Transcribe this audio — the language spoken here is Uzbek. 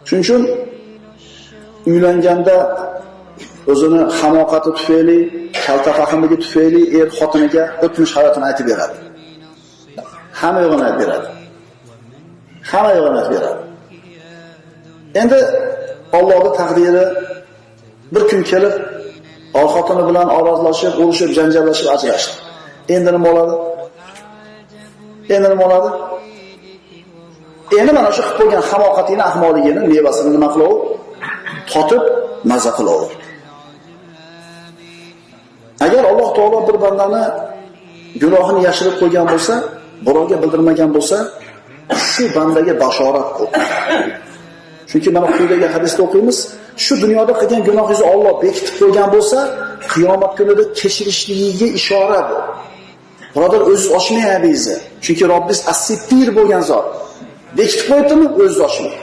Shuning uchun uylanganda o'zini hamoqati tufayli, kalta fahmligi tufayli er xotiniga o'tmish hayotini aytib beradi. Hamma yo'g'ini aytib beradi. Hamma yo'g'ini aytib beradi. Endi Allohning taqdiri bir kun kelib xotini bilan orozlashib, urushib, janjallashib ajrashdi. Endi nima bo'ladi? Endi nima bo'ladi? Endi mana shu qilib qo'ygan hamoqatingni, ahmoqligini mevasini nima qilaver? Totib maza qilaver. Agar Alloh taolo bir bandani gunohini yashirib qo'ygan bo'lsa, birovga bildirmagan bo'lsa, shu bandaga bashorat bu. Chunki mana quyidagi hadisda o'qiymiz, shu dunyoda qilgan gunohingizni Alloh bekitib qo'ygan bo'lsa, qiyomat kunida kechirishligiga ishora bu. Birodar, o'zingiz ochmang aybingizni. Chunki Robbingiz as-Sittir bo'lgan zot. Bekitib qo'yibdimi, o'zingiz ochmang.